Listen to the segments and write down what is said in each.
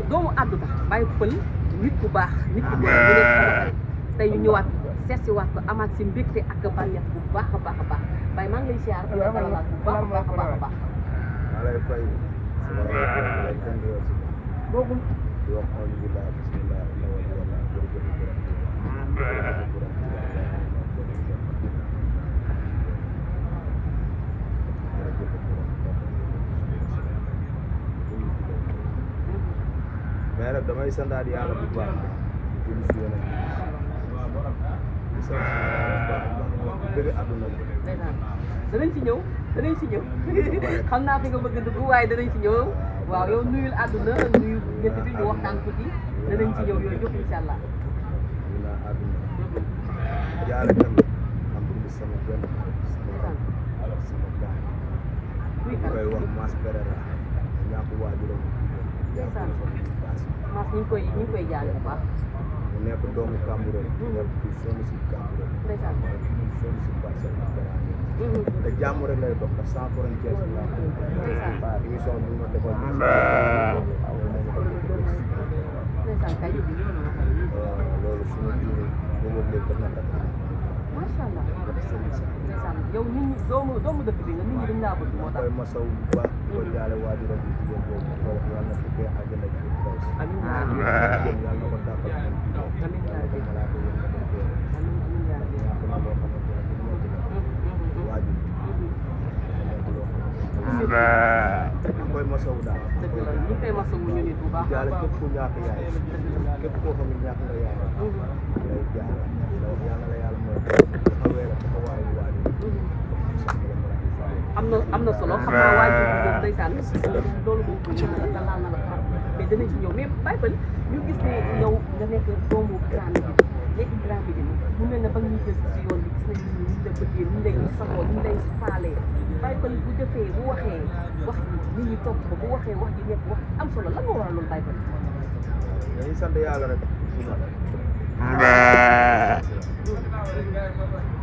doomu àdduna bàyyi pël nit ku baax nit ku baax ñu nekk sama xarit tey ñu ñëwaat seet si waat ko amaat si mbégte ak bànneex bu baax a baax a baax Baye maa ngi lay siyaar di la dalalaat bu baax a baax a baax a baax. maa lay fay boobu di wax alhamdulilah bisimilah mais nag damay santaat yàlla bu baax di jëm si yeneen di sant bëgg àdduna bi. danañ ci ñëw xam naa fi nga bëgg dugg waaye danañ ci ñëw waaw yow nuyul àdduna nuyu gént bi ñu waxtaan tuuti danañ ci ñëw yooyu yëpp incha allah. ñu naan àdduna jaare tamit am di sama benn sama gaay ñu koy wax Mass Pereira ñàkk waajuram Mass ñu ngi koy jaale bu baax. mu nekk doomu Cambérène nekk ci sonn si Cambérène ndeysaan sonn si Parcelles te jàmm rek lay dox ndax sans frontière si la émission bi ma defal ndeysaan kay loolu suñu diine boobu léegi def na macha allah ndeysaan yow nit ñi doomu dëkk bi nga nit ñi dañ laa bëgg moo tax koy masaw bu baax ko jaale waajuram bi jigéen boobu ko wax yàlla na fekkee àjjana ci daw amiin yàlla na ko dàppal amiin yaa rabbi malaaka yi ko defee amiin yaa rabbi ñàkk na loo xamante ne bu nekk la waajur nekk loo xamante ne koy masaw daal dëgg la ñu koy masawu ñu nit bu baax jaale képp ku ñàkk yaay képp koo xam ne ñàkk nga yaay lay jaale la wax yàlla la yàlla mooy taxawee la taxawaayu waajur am na solo xam naa waajur bi moom ndeysaan loolu moom da laal na la trop mais danañ ci ñëw mais Baye Peul ñu gis ne yow nga nekk doomu Grand Médine nekk Grand Médine mu mel ne ba ñuy gës ci yoon bi gis nañ ni ñu la bëggee ni lay saxoo ni lay faalee Baye Peul bu defee bu waxee wax ji nit ñi topp ko bu waxee wax ji nekk wax am solo lan moo waral loolu Baye Peul dañuy sant yàlla rek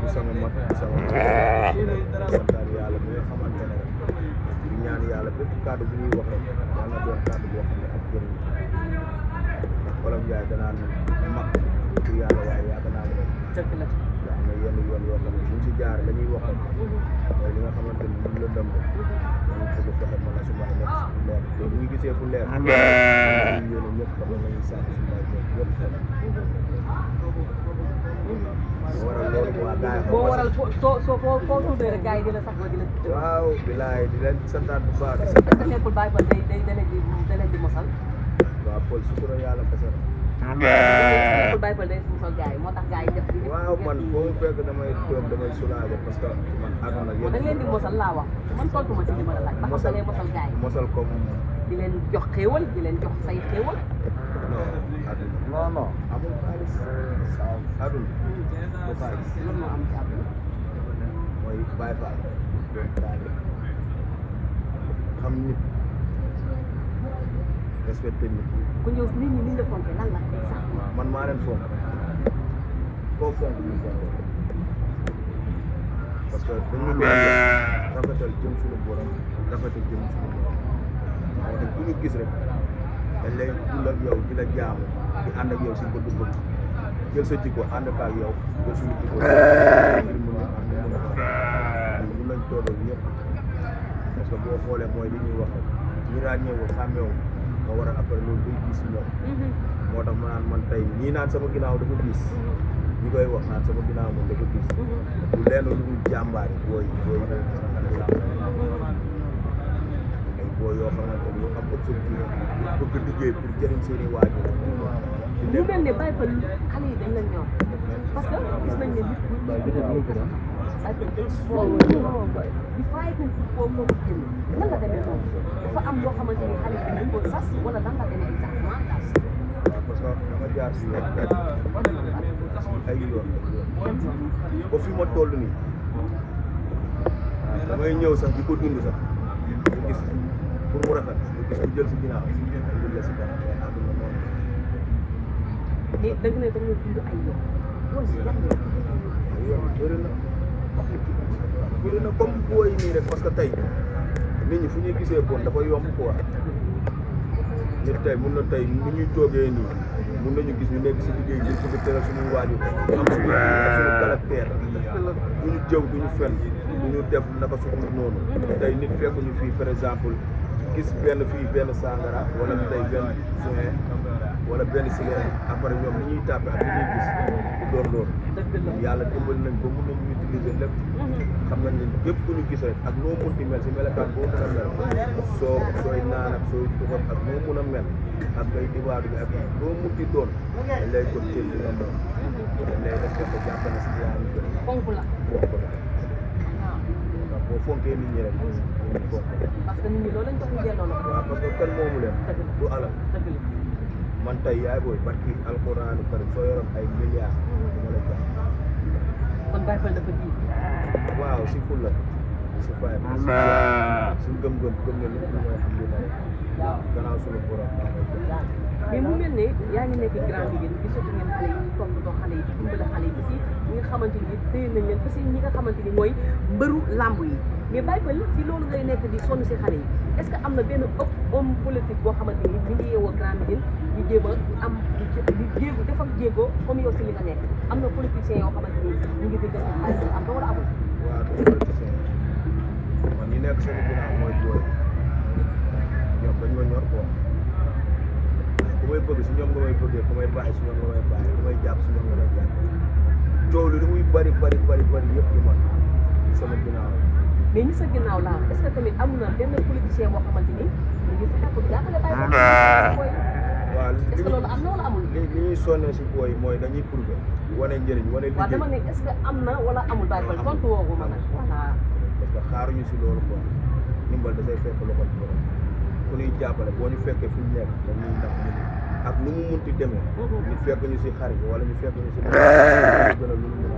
di sama mat di sama santaat yàlla bi nga xamante ne rek di ñaan yàlla bépp kàddu bu ñuy wax rek yàlla na doon kàddu boo xam ne ak jëriñ ndax Olof Njaay danaan mag ci yàlla waaye yaakaar naa ne rek dëgg la daa am na yenn yoon yoo xam ne buñ ci jaar la ñuy wax rek mooy li nga xamante ni ñu lëndëm rek dañu bëgg fexe mën a su ma nekk fu leer te bu ñu gisee fu leer ñu yéene ñëpp xam nañu sant su ma ñëpp waral loolu waa gars yi moo waral foo tuddee rek gars yi dina sax di la waaw bilaay di leen santaat bu baax est-ce que nekkul Baye Peul day da leen di mosal waaw Paul sutura yàlla kese la nekkul Baye Peul day mosal gars yi moo tax gars yi def waaw man foo mu fekk damay toog damay soulager parce que man àdduna da leen di mosal laa wax man tontu ma ci li ma la laaj ba xam da ngay mosal gars yi mosal comme di leen jox xéewal di leen jox say xéewal non non amul xaalis àdduna du xaalis lan moo am ci àdduna mooy Baye Fall xam nit respecté nit ku ñëw nit ñi ni la fonke lan la exactement man maa leen fonk koo fonk ñu fonk parce que dañu rafetal jëm suñu borom rafetal jëm suñu borom moo tax ku ñu gis rek dañ lay dund ak yow di la jaamu di ànd ak yow si bëgg-bëgg jël sa jikko ànd ak yow jël suñu jikko ngir mun a am mun lañ toodal ñëpp parce que boo xoolee mooy li ñuy wax rek ñu ràññeewu xàmmeewu moo waral après loolu day gis ñoom moo tax ma naan man tey ñii naan sama ginnaaw dafa gis ñu koy wax naan sama ginnaaw moom dafa gis du leen lu dul jàmbaari booy ay booy yoo xamante ni yoo am objectif bëgg liggéey pour jëriñ seen i waajur ñu mel ne Baye Peul xale yi dañ leen ñor parce que gis nañ ne nit ñi Baye Peul day foofu di fay ko foofu moo ko génn nan la demee moom dafa am loo xamante ni xale yi dañ ko sas wala nan la demee exactement parce que dama jaar si yoon ay yoon ba fi ma toll nii damay ñëw sax di ko dund sax ñu gis pour mu rafet ñu gis ñu jël si ginnaaw jël la si kanam mais àdduna noonu mais dëgg na dañuy dund ay yoon loolu yan yoon bëri na comme booy nii rek parce que tey nit ñi fu ñuy gisee bon dafa yomb quoi nit tey mun na tey ni ñuy toogee nii mun nañu gis ñu nekk si liggéey ngir bëgg teral suñuy waajur am suñu caractère duñu jëw duñu fen duñu def naka suñu noonu tey nit fekkuñu fii par exemple gis benn sangara wala tey benn soin wala benn cigarette après ñoom li ñuy tàppe ak li ñuy gis du doon loolu yàlla dimbali nañ ba mun nañu utiliser lépp xam nañ ne képp ku ñu gis rek ak noo munti mel si melekaan boo mën a mel sooy naan ak sooy tuxat ak noo mun a mel ak ngay ibaadu bi ak noo munti doon dañ lay jot cër li nga moom dañ lay respecté jàpp na si yaa ngi gën fonk la ndax boo fonkee nit ñi rek ñu fonk parce que nit ñi loolu lañ jox ñu delloo la waaw parce que kan moomu leen du alal man tey yaay booy barki alxuraanu karim soo yoroon ay milliards dama la jox kon Baye Fall dafa ji waaw si ful la si fay suñ gëm-gëm gëm ne lépp lu may xam li may gannaaw suñu borom mais mu mel ne yaa ngi nekk grand jigéen gisatu ngeen xale yi toppatoo xale yi di dimbale xale yi aussi ñi nga xamante ni téye nañ leen parce que ñi nga xamante ni mooy mbëru làmb yi mais Baye Fall si loolu ngay nekk di sonn si xale yi est ce que am na benn homme politique boo xamante ni mi ngi yeewoo grand jigéen ñu jéem a am di jéego def ak jéego comme yow si li nga nekk am na politiciens yoo xamante ni ñu ngi dégg xale yi am na wala amul waaw du politicien man ñi nekk sama ginnaaw mooy booy ñoom dañ ma ñor quoi ku may bëgg si ñoom nga may bëggee ku may bàyyi si ñoom nga may bàyyi ku may jàpp si ñoom nga may jàpp coow li muy bari yëpp di man sama ginnaaw mais ñi sa ginnaaw laa est ce que tamit am na benn politicien boo xamante ni ñu ngi fexe pour jàppale Baye Fall waaw est ce que loolu am na wala amul li ñuy sonnee si booy mooy dañuy prouver wane njëriñ wane liggéey waaw dama ne est ce que am na wala amul Baye Fall tontu woo ko ma nag voilà parce que xaaruñu si loolu quoi ndimbal dafay fekk loxo borom ku ñuy jàppale boo ñu fekkee fu ñu nekk dañuy ndax ñun ak lu mu munti demee ñu fekk ñu si xar yi wala ñu fekk ñu si gën a lu mu mën a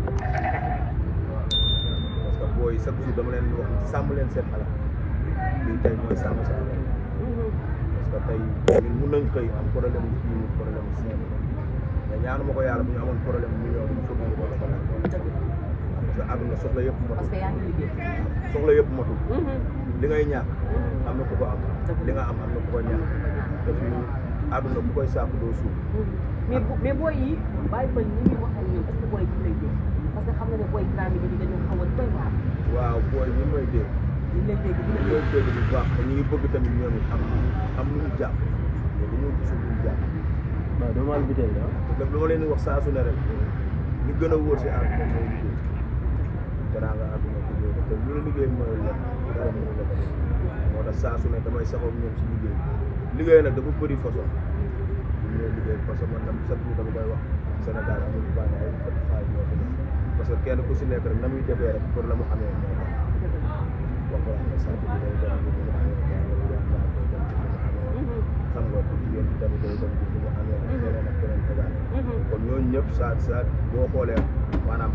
parce que booy chaque jour dama leen wax sàmm leen seen alal lii tey mooy sàmm sa alal parce que tey ñun mun nañ koy am problème yu kii problème yu seen mais ñaanu ma ko yàlla bu ñu amoon problème million bu ñu fëgg ñu ko la ko laaj parce que àdduna soxla yëpp motul parce que yaa ngi liggéey soxla yëpp motul li ngay ñàkk am na ku ko am li nga am na ku ko ñàkk te fii àdduna bu koy sàkk doo suuf mais booy yi Baye Fall ñi ngi wax ak ñoom est ce que booy yi lay dégg parce que xam nga ne booy grand bi dañoo xaw a doy waar waaw booy ñi may dégg ñu lay dégg ñu lay dégg bu baax te ñu ngi bëgg tamit ñoom it am lu ñu jàpp mais dañoo gisul lu ñu jàpp waaw doo mal biteel la te lu ma leen di wax saa su ne rek li gën a wóor si àdduna mooy liggéey teraanga àdduna liggéey te lu la liggéey mooy la dara mënu la ko def moo tax saa su ne damay saxoon ñoom si liggéey nag dafa bëri façon ñu ñooy liggéey parce que man tam chaque jour dama koy wax Sénégal amul bànn ay xaay ñoo fi def parce que kenn ku si nekk rek na muy defee rek pour la mu amee moo tax comprendre nga sant bi day dem bi mu amee xam nga ku jigéen bi tamit day dem bi mu amee keneen ak keneen tegaat kon ñooñu ñëpp saa boo xoolee maanaam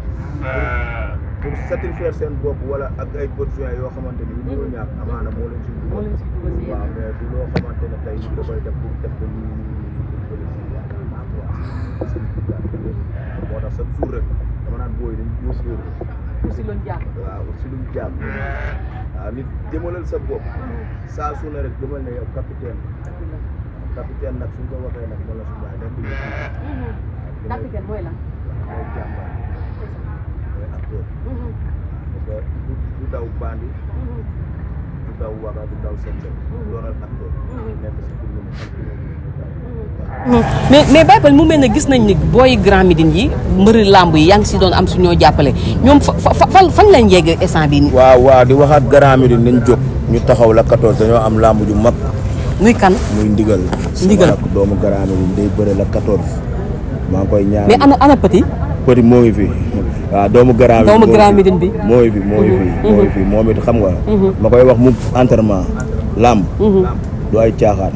pour satisfaire seen bopp wala ak ay besoins yoo xamante ni ñu ñëw ñàkk amaana moo leen si dugal waaw mais du loo xamante ne tey da koy def pour def ko nii moo tax chaque jour rek dama naan booy dañ góorgóorlu aussi luñ jàpp waaw si luñ jàpp waaw nit jëmalal sa bopp saa su ne rek jëmal ne yow capitaine nag suñ ko waxee nag moom la suñu waay nekk ñu capitaine mooy lan mooy jàmbaar mooy acteur parce que du daw bandi du daw waga du daw sente doonal acteur nekk si pour ñu mais Baye Fall mu mel ne gis nañ ni booy Grand Médine yi mbëri làmb yi yaa ngi si doon am su ñoo jàppale ñoom fan lañ yegg instant bii nii. waaw di waxaat Grand Médine nañ jóg ñu taxaw la 14 dañoo am làmb ju mag. muy kan muy ndigal. sama doomu Grand Médine day bëre la 14. maa ngi koy ñaan mais ana petit. petit moo ngi fi. waaw doomu Grand Médine bi moo ngi fi moom it xam nga. ma koy wax mu entraînement làmb. du ay caaxaan.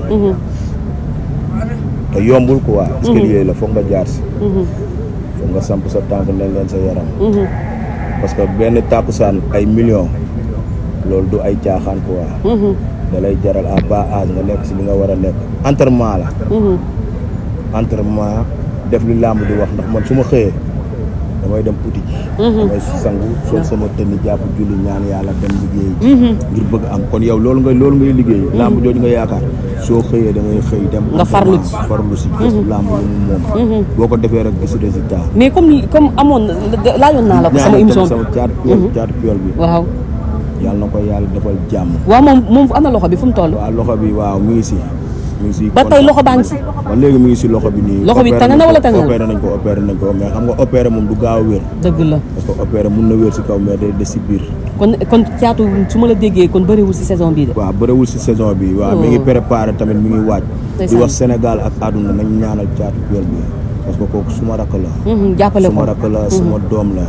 te yombul quoi. escalier la foog nga jaar si. foog nga samp sa tànk ne leen sa yaram. parce que benn tàkkusaan ay millions loolu du ay caaxaan quoi. da lay jaral à bas âge nga nekk si li nga war a nekk. entraînement la. entraînement def li làmb di wax ndax man su ma xëyee damay dem uti ji damay sangu sol sama tënni jàpp julli ñaan yàlla dem liggéey ngir bëgg am kon yow loolu ngay liggéey lamb jooju nga yaakaar soo xëyee da ngay xëy dem nga farlu si gis lamb lu mu moom boo ko defee rek gis résultat mais comme amoon laajoon naa la ko sama émission sama caatu piol bi waaw yàlla na ko yàlla defal jàmm waaw moom am na loxo bi fu mu toll waaw loxo bi waaw mi ngi si ba tey loxo baa ngi si ba léegi mi ngi si loxo bi nii loxo bi tane na wala tane na opéré nañ ko mais xam nga opéré moom du gaaw a wér dëgg la parce que opéré mun na wér si kaw mais day des si biir kon caatu su ma la déggee kon bëriwul si saison bii de waaw bëriwul si saison bi waaw mi ngi préparé tamit mi ngi waaj di wax Sénégal ak àdduna nañ ñaanal caatu piol bi parce que kooku suma rakk la jàppale ko suma rakk la suma doom la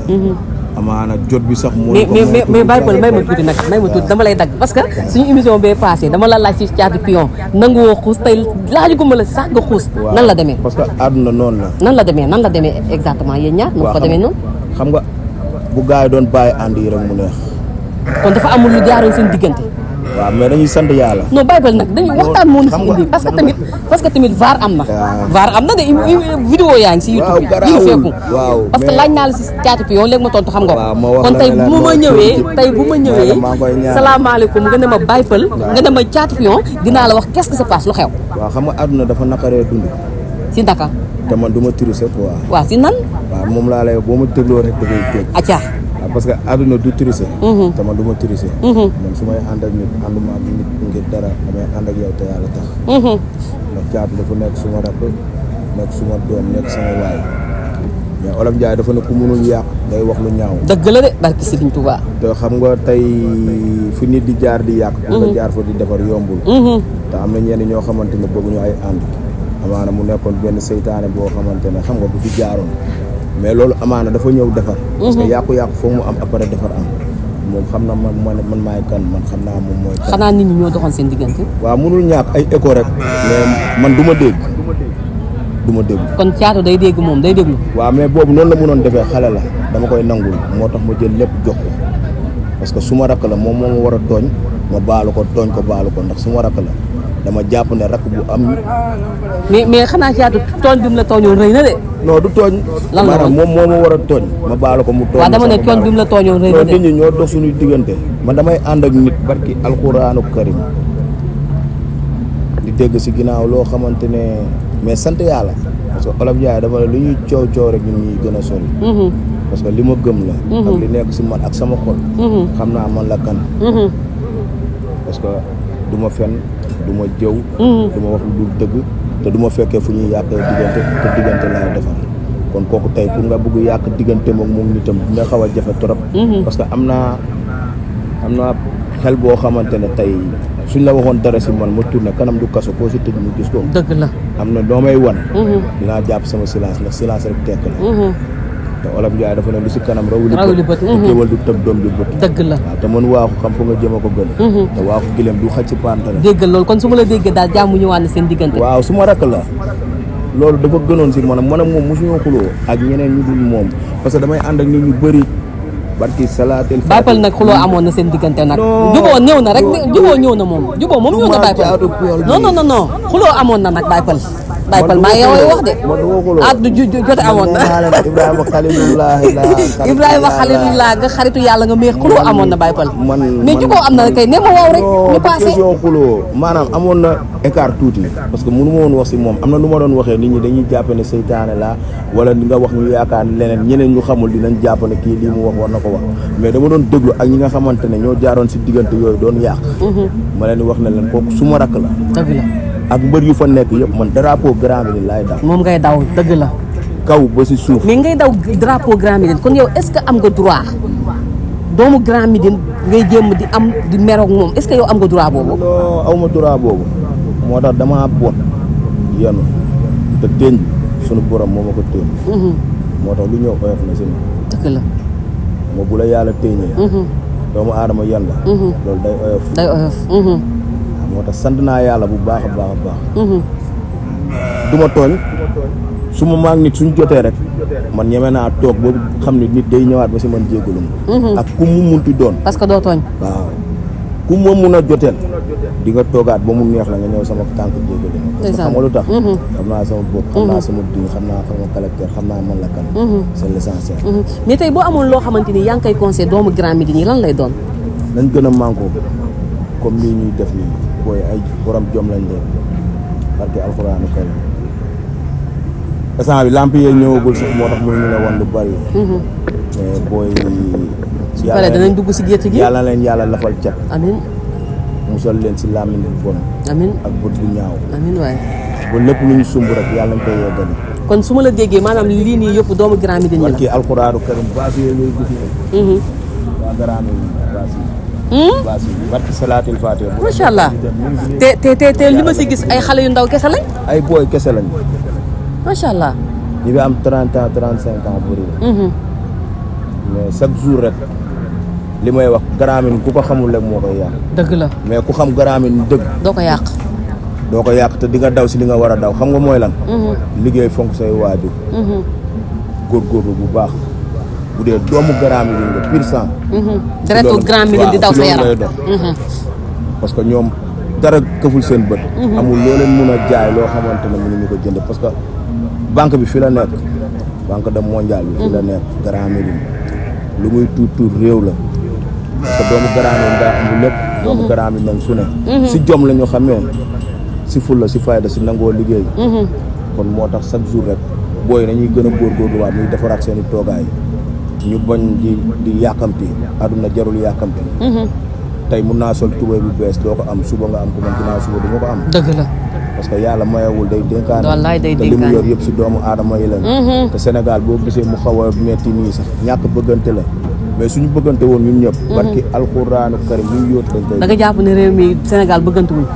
amaana jot bi sax moo mais bàyyi ko may ma tuuti nag may ma tuuti dama lay dagg parce que suñu émission bee passé dama la laaj ci caatu pion nangu woo xuus tey laaju ko ma la sax nga xuus nan la demee parce que àdduna noonu la nan la demee exactement yéen ñaar nu ko demee noonu xam nga bu gars yi doon bàyyi ànd yi rek mu neex kon dafa amul lu jaaroon seen diggante waaw mais dañuy sant yàlla non bàyyi nag dañuy waxtaan moo ñu fi indi parce que tamit VAR am na de vidéo yaa ngi si YouTube bi ñu fekku parce que laaj naa la si caatu pion léegi ma tontu xam nga ko kon tey bu ma ñëwee salaamaaleykum nga ne ma bàyyi pël nga ne ma caatu pion dinaa la wax qu'est-ce qui se passe lu xew waaw xam nga àdduna dafa naqaree dund si ndaka te man du ma tricher quoi waaw si nan waaw moom laa lay boo ma dégloo rek da ngay dégg acca parce que àdduna du tricher te man du ma tricher man su may ànd ak nit ànduma ak nit ngir dara damay ànd ak yow te yàlla tax ndax caatu dafa nekk suma rakk nekk suma doom nekk sama waay mais Olof Njaay dafa ne ku mënul yàq day wax lu ñaaw dëgg la de barki Sëriñ Tuubaa te xam nga tey fi nit di jaar di yàq pour nga jaar fa di defar yombul te am na ñenn ñoo xamante ne bëgguñu ay ànd amaana mu nekkoon benn seytaane boo xamante ne xam nga du fi jaaroon mais loolu amaana dafa ñëw defar parce que yàqu-yàqu foofu mu am après defar am moom xam na man maay kan man xam naa moom mooy kan xanaa nit ñi ñoo doxoon seen diggante waaw mënul ñàkk ay écho rek mais man du ma dégg kon caatu day dégg moom day déglu waaw mais boobu noonu la mënoon defee xale la dama koy nangul moo tax ma jël lépp jox ko parce que su ma rakk la moom moo ma war a tooñ ma baalu ko tooñ ko baalu ko ndax su ma rakk la dama jàpp ne rakk bu am mais xanaa caatu tooñ bi mu la tooñoon rëy na de non du tooñ maanaam moom moo ma war a tooñ ma baalu ko mu tooñ waaw dama ne tooñ bi mu la tooñoon rëy na de nit ñi ñoo dox suñuy diggante man damay ànd ak nit barki alxuraanu karim di dégg si ginnaaw loo xamante ne mais sant yàlla parce que Olof Njaay dafa ne lu ñuy coow rek ñun ñuy gën a sori parce que li ma gëm la ak li nekk si man ak sama xol xam naa man la kan parce que du ma fen du ma jëw du ma wax lu dul dëgg te du ma fekkee fu ñuy yàqee diggante te diggante laay defar kon kooku tey pour nga bëgg yàq diggante moom nitam dina xaw a jafe trop parce que am naa xel boo xamante ne tey suñ la waxoon dara si man ma tourné kanam du kaso koo si tëj mu gis ko dëgg la am na doo may wan dinaa jàpp sama silence ndax silence rek tekk la te Olof Njaay dafa ne lu si kanam rawuli bët du géwal du tëb doom di bët dëgg la waaw te man waaxu xam fu nga jëm a ko gën te waaxu gileem du xaj ci pantale déggal loolu kon su ma la déggee daal jàmm ñëwaat na seen diggante waaw su ma rakk la loolu dafa gënoon si man ak moom mosuñoo xuloo ak ñeneen ñu dul moom parce que damay ànd ak nit ñu bëri barki salaatel Baye nag xuloo amoon na seen diggante nag juboo ñëw na rek juboo ñëw na moom juboo moom ñëw na Baye Peul non xuloo amoon na nag Baye Peul maa yow wax de du jote amoon na Ibrahima Xalilullah nga xaritu yàlla nga mais xuloo amoon na Baye Peul mais juboo am na kay ne ma waaw rek ñu passé question xuloo maanaam amoon na écart tuuti parce que mënu ma woon wax si moom am na nu ma doon waxee nit ñi dañuy jàpp ne seytaane la wala li nga wax ñu yaakaar leneen ñeneen ñu xamul dinañ jàpp ne kii lii mu wax war na ko wax mais dama doon déglu ak ñi nga xamante ne ñoo jaaroon si diggante yooyu doon yàq ma leen di wax ne leen kooku suma rakk la dëgg la ak mbër yu fa nekk yëpp man drapeau Grand Médine laay daw moom ngay daw dëgg la kaw ba si suuf mais ngay daw drapeau Grand Médine kon yow est-ce que am nga droit doomu Grand Médine ngay jéem di am di meroog moom est-ce que yow am nga droit boobu non aw ma droit boobu moo tax damaa boot yenu te téeñ sunu borom moo ma ko téeñ moo tax lu ñëw oyof na si dëgg la moo bu la yàlla téeñee doomu aadama yan la loolu day oyof moo tax sant naa yàlla bu baax a baax a baax du ma tooñ su ma maag nit suñ jotee rek man ñeme naa toog ba xam ne nit day ñëwaat ba si man jéggalu ma ak ku mu munti doon parce que doo tooñ waaw ku ma mun a joteel di nga toogaat ba mu neex la nga ñëw sama tànk jéegale parce que xam nga lu tax xam naa sama bopp xam naa sama diñ xam naa sama caractère xam naa man la kan c'est l'essentiel mais tey boo amoon loo xamante ni yaa ngi koy conseillé doomu Grand Médine yi lan lay doon nañ gën a manko comme lii ñuy def nii booy ay borom jom lañ leen parce que alxuraanu karim instant bi lamp yee ñëwagul sax moo tax muy ñu la woon lu bari mais booy pare danañ dugg si gétt gi yàlla leen yàlla lafal cat amin musal leen si làmmiñ bu bon amin ak bët bu ñaaw amin waay ba lépp lu ñu sumb rek yàlla nañ koy yeggali kon su ma la déggee maanaam lii nii yëpp doomu Grand Médine parce ñi que alxuraanu karim baas yooyu ngay gis nii waa Grand Médine baas yi barki salaatil faatiha macha allah te li ma si gis ay xale yu ndaw kese lañ ay booy kese lañ macha allah ñi bi am 30 ans 35 ans bëri mais chaque jour rek li may wax Grand Médine ku ko xamul rek moo koy yàq dëgg la mais ku xam Grand Médine dëgg doo ko yàq doo ko yàq te di nga daw si li nga war a daw xam nga mooy lan liggéey fonk say waajur góorgóorlu bu baax bu dee doomu Grand Médine nga pur sang deretu Grand Médine di daw sa yaram lay dox parce que ñoom dara këful seen bët amul loo leen mun a jaay loo xamante ne mënuñu ko jënd parce que banque bi fi la nekk banque de mondial bi fi la nekk Grand Médine lu muy tuut réew la parce que doomu Grand Médine daa am lépp doomu Grand Médine nag su ne si jom la ñu xamee si fulla si fayda si nangoo liggéey kon moo tax chaque jour rek booy nañuy gën a góorgóorluwaat ñuy defaraat seen i toogaay ñu bañ di yàkkamti àdduna jarul yàkkamti tey mun naa sol tubéy bu bees doo ko am suba nga am ko man ginnaaw suba du ma ko am dëgg la parce que yàlla mayewul day dénkaane wallaay day te li mu yor yëpp si doomu aadama yi la te Sénégal boo gisee mu xaw a metti nii sax ñàkk bëggante la mais suñu bëggante woon ñun ñëpp barki alxuraanu karim ñu yóotu dañ koy da nga jàpp ne réew mi Sénégal bëggante wuñ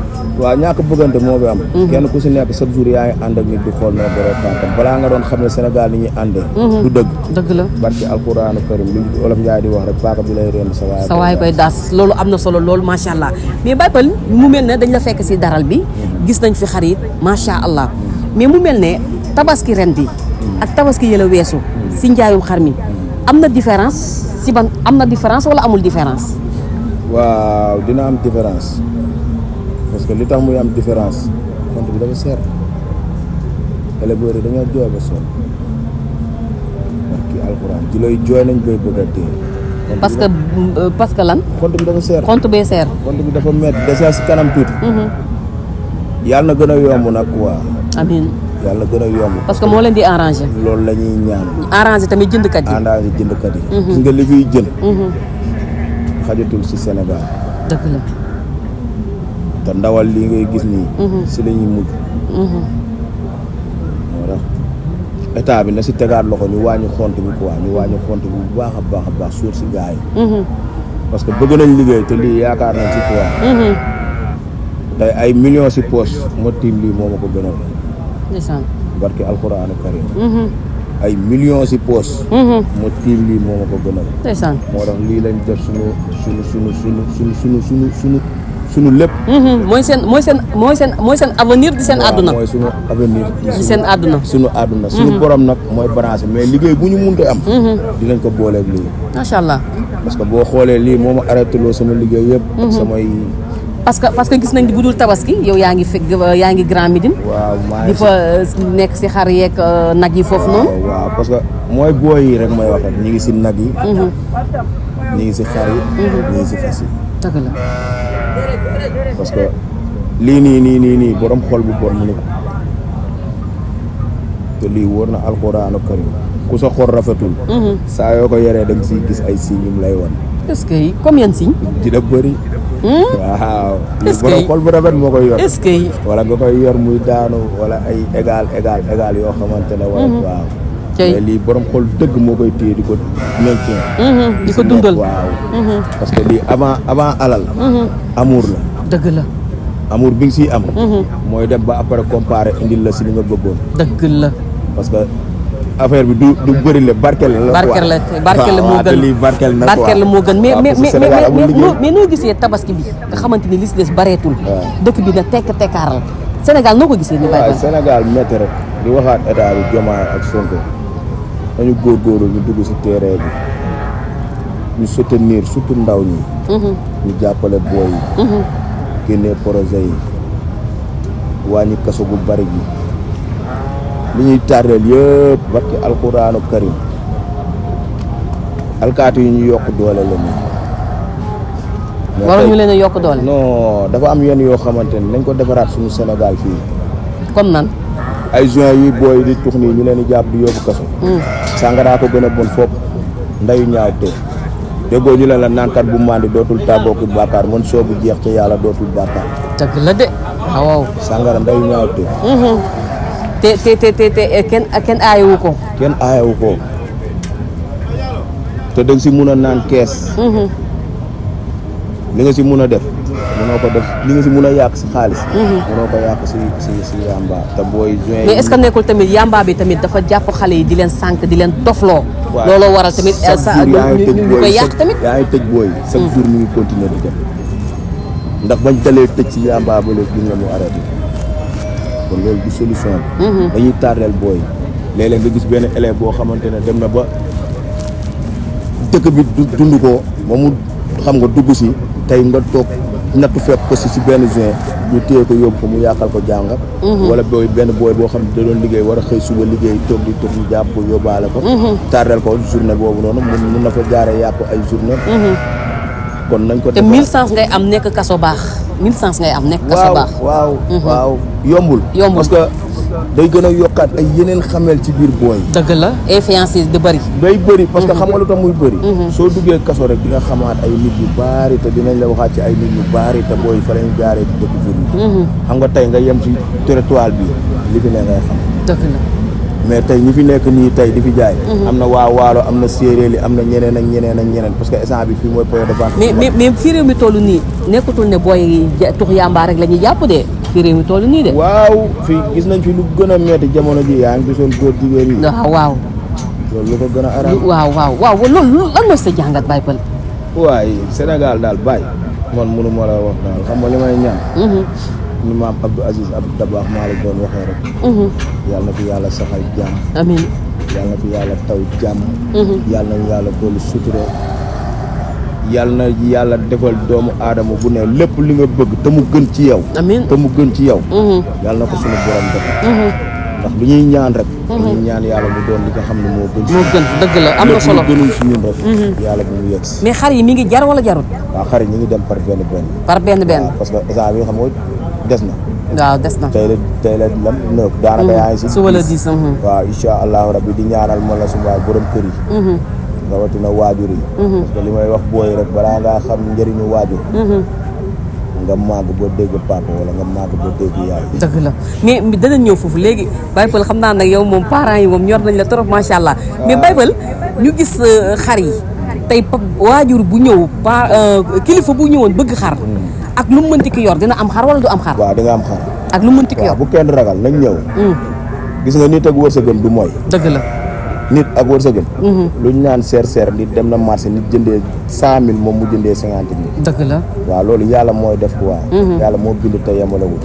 waaw ñàkk bëggante moo fi am kenn ku si nekk chaque jour yaa ngi ànd ak nit di xool noo boree tànkam balaa nga doon xam ne Sénégal ni ñuy àndee du dëgg dëgg la barki alxuraanu karim li olof Njaay di wax rek paaka bi lay rend sa waay koy daas loolu am na solo loolu macha allah mais Baye Peul mu mel ne dañ la fekk si daral bi gis nañ fi xarit macha allah mais mu mel ne tabaski ren bi ak tabaski yëla weesu si njaayum xar mi am na différence si ban am na différence wala amul différence waaw dina am différence parce que li tax muy am différence compte bi dafa seer éleveurs yi dañoo jooy ba sonn barki alxuraan ci looy jooy nañ koy bëgg a téye parce que lan compte bi dafa seer compte bee seer compte bi dafa métti déjà si kanam tuuti yàlla na gën a yomb nag quoi amiin yàlla na gën a yomb parce que moo leen di arrangé loolu la ñuy ñaan arrangé tamit jëndkat yi arrangé jëndkat yi gis nga li fiy jën xajatul si Sénégal dëgg la te ndawal lii ngay gis nii si la ñuy mujj moo tax état bi na si tegaat loxo ñu wàññi xont bi quoi ñu wàññi xont bi bu baax a baax suur si gars yi parce que bëgg nañ liggéey te lii yaakaar nañ si quoi tey ay millions si poche ma tiim lii moo ma ko gënal ndeysaan barki alxuraanu karim ay millions si poche ma tiim lii moo ma ko gënal ndeysaan moo tax lii lañ def suñu lépp mooy seen avenir di seen àdduna mooy suñu avenir di seen àdduna suñu àdduna suñu borom nag mooy branché mais liggéey bu ñu munte am dinañ ko booleeg lii macha allah parce que boo xoolee lii moo ma arrêté loo sama liggéey yëpp ak samay parce que gis nañ bu dul tabaski yow yaa ngi Grand Médine waaw maa di fa nekk si xar yeeg nag yi foofu noonu waaw parce que mooy booy yi rek may wax rek ñi ngi si nag yi ñi ngi si xar yi ñi ngi si fas yi dëgg la parce que lii nii borom xol bu bon mu ne ko te lii wóor na alxuraanu karim ku sa xol rafetul saa yoo ko yoree da nga siy gis ay signes yu lay wan est-ce que comme yan signe dina bëri waaw est-ce que borom xol bu rafet moo koy yor est-ce que wala nga koy yor muy daanu wala ay égal yoo xamante ne wala waaw mais lii borom xol dëgg moo koy téye di ko maintien di ko dundal waaw parce que lii avant alal amour la dëgg la amour bi nga siy am mooy dem ba après comparer indil la si li nga bëggoon dëgg la parce que affaire bi du bëri la barkeel la barkeel la moo gën lii barkeel na barkeel la moo gën mais noo gisee tabaski bi nga xamante ni li si des bareetul dëkk bi na tekkaaral Sénégal noo ko gisee ni waaw Sénégal métti rek di waxaat état bi Diomaye ak Sonko dañu góorgóorlu ñu dugg si terrain bi ñu soutenir surtout ndaw ñi. ñu jàppale booy yi. génnee projet yi wàññi kaso gu bari gi li ñuy tardeel yëpp barki alxuraanu karim alkaati yi ñu yokk doole la nii. waruñu leen a yokk doole. non dafa am yenn yoo xamante ni nañ ko defaraat suñu Sénégal fii. comme nan. ay juin yi booy di tux nii ñu leen di jàpp di yóbbu kaso. sàngaraa ko gën a bon fopp ndayu ñaaw te déggoo ñu leen la naankat bu mandi dootul tàggooku bàkkaar man soobu jeex ca yàlla dootul bàkkaar. dëgg la de waaw. sàngara ndayu ñaaw te kenn aayewu ko. kenn aayewu ko te dëgg si mun a naan kees. li nga si mun a def munoo ko def li nga si mun a yàq si xaalis. munoo ko yàq si yamba te booy juin mais est-ce que nekkul tamit yamba bi tamit dafa jàpp xale yi di leen sànq di leen dofloo. waaw looloo waral tamit ñu koy yàq tamit. yaa ngi tëj booy chaque jour ñu ngi continuer di def ndax bañ dalee tëj si yamba ba léegi gis nga mu arrêté kon loolu du solution bi. dañuy tardeel booy léeg-léeg nga gis benn élève boo xamante ne dem na ba dëkk bi dund ko ba mu xam nga dugg si tey nga toog nattu fekk ko si benn juin ñu téye ko yóbbu ko mu yàqal ko jàngam. wala booy benn booy boo xam ne da doon liggéey war a xëy suba liggéey toog di toog ñu jàpp ko yóbbaale ko. tardel ko journée boobu noonu mun na fa jaaree yàqu ay journée. kon nañ ko. te 1100 ngay am nekk kaso baax 1100 ngay am nekk kaso baax. waaw yombul. parce que day gën a yokkaat ay yeneen xameel ci biir booy. dëgg la influence yi di bëri. day bëri parce que xam nga lu tax muy bëri. soo duggee kaso rek di nga xamaat ay nit yu baari te dinañ la waxaat ci ay nit yu baari te booy fa lañ jaaree di dëkk jur xam nga tey nga yem ci territoire bi li fi ne ngay xam. dëgg la mais tey ñi fi nekk nii tey di fi jaay. am na waa Waalo am na séeréer yi am na ñeneen ak ñeneen ak ñeneen parce que instant bi fii mooy point de vente. mais fii réew mi toll nii nekkatul ne booy tux yàmbaa rek la ñuy jàpp de fii réew mi toll nii de. waaw fii gis nañ fi lu gën a metti jamono ji yaa ngi gisoon góor jigéen yi. waaw. loolu lu ko gën a araam. waaw loolu lan mooy sa jàngat Baye Peul. waaye Sénégal daal Baye man mënu ma la wax daal xam nga li may ñaan. ni maam Abdou Aziz Abdou Dabakh maa la doon waxee rek. yàlla na fi yàlla saxal jàmm. amiin. yàlla na fi yàlla taw jàmm. yàlla na yàlla dolli sutura. yàlla na yàlla defal doomu aadama bu ne lépp li nga bëgg te mu gën ci yow. amiin te mu gën ci yow. yàlla na ko suñu borom def. ndax lu ñuy ñaan rek. dañuy ñaan yàlla mu doon li nga xam ne moo gën. moo gën dëgg la am na solo lépp lu gënul si ñun rek. yàlla bu mu yegg si. mais xar yi mi ngi jar wala jarut. waaw xar yi ñu ngi dem par benn benn. par benn benn. waaw parce que instant bi xam nga des na. waaw des na. tey la lam nëb daanaka yaa ngi si. suba la 10. waaw incha allahu rabbi di ñaanal man la suma borom kër yi. rawatina waajur yi. parce que li may wax booy rek balaa ngaa xam njëriñu waajur. nga màgg boo dégg papa wala nga màgg boo dégg yaay. dëgg la mais danañ ñëw foofu léegi Baye Peul xam naa nag yow moom parents yi moom ñor nañ la trop macha allah. mais Baye Peul ñu gis xar yi tey waajur bu ñëw kilifa bu ñëwoon bëgg xar. ak lu mu mënti ki yor dina am xar wala du am xar. waaw di nga am xar. ak lu mu mënti ki yor waaw bu kenn ragal nañ ñëw. gis nga nit ak wërsëgam du mooy. dëgg la. nit ak wërsëgam. lu ñu naan seer nit dem na marché nit jëndee 100 000 moom mu jëndee 50 000. dëgg la. waaw loolu yàlla mooy def quoi. yàlla moo bind te yemalewul.